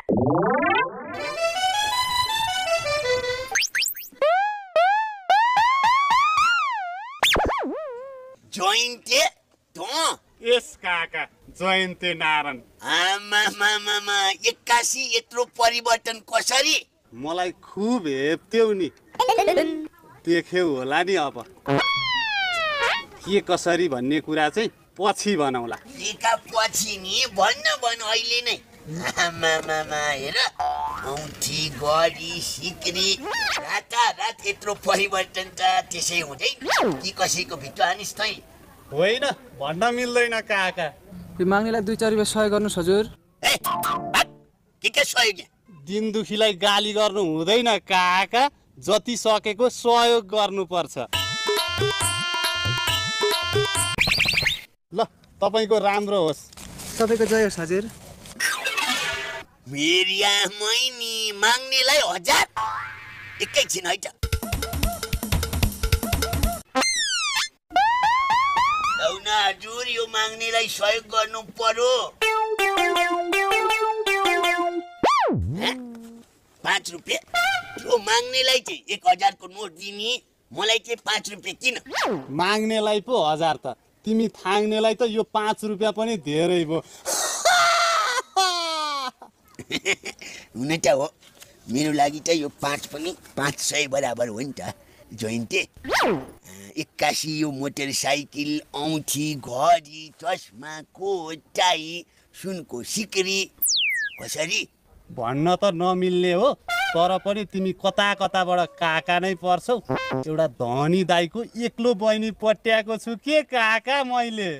जयन्ते यस काका जयन्ते नारायण। आमा एक्कासी यत्रो परिवर्तन कसरी? मलाई खुब हेप्थ्यौ नि, देख्यौ होला नि। अब के कसरी भन्ने कुरा चाहिँ पछि भनौला। एका पछि नि भन्न अहिले नै। आमा हेर, औँठी गरी सिक्री रातारात यत्रो परिवर्तन त त्यसै हुँदैन कि कसैको भित्र हानिस् तै? होइन, भन्न मिल्दैन काका। यो माग्नेलाई 2-4 रुपैयाँ सहयोग गर्नुहोस् हजुर। के सहयोग? दिन दुखीलाई गाली गर्नु हुँदैन काका, जति सकेको सहयोग गर्नुपर्छ। ल, तपाईको राम्रो होस्। तपाईको जय होस् हजुर। मेरी आमै नि माग्नेलाई 1000? एकैछिन है त। लौन हजुर, यो माग्नेलाई सहयोग गर्नु पर्यो। 5 रुपियाँ? यो माग्नेलाई चाहिँ 1000 को नोट दिने, मलाई चाहिँ 5 रुपियाँ किन? माग्नेलाई पो 1000 त, तिमी थाङ्नेलाई त यो 5 रुपियाँ पनि धेरै भयो। हुन त हो, मेरो लागि त यो 5 पनि 500 बराबर हो नि त जयन्ते। 81 यो मोटरसाइकल, औँठी, घडी, चस्मा, कोट, टाई, सुनको सिक्री कसरी? भन्न त नमिल्ने हो, तर पनि तिमी कता कताबाट काका नै पर्छौ। एउटा धनी दाइको एक्लो बहिनी पट्याएको छु के काका मैले।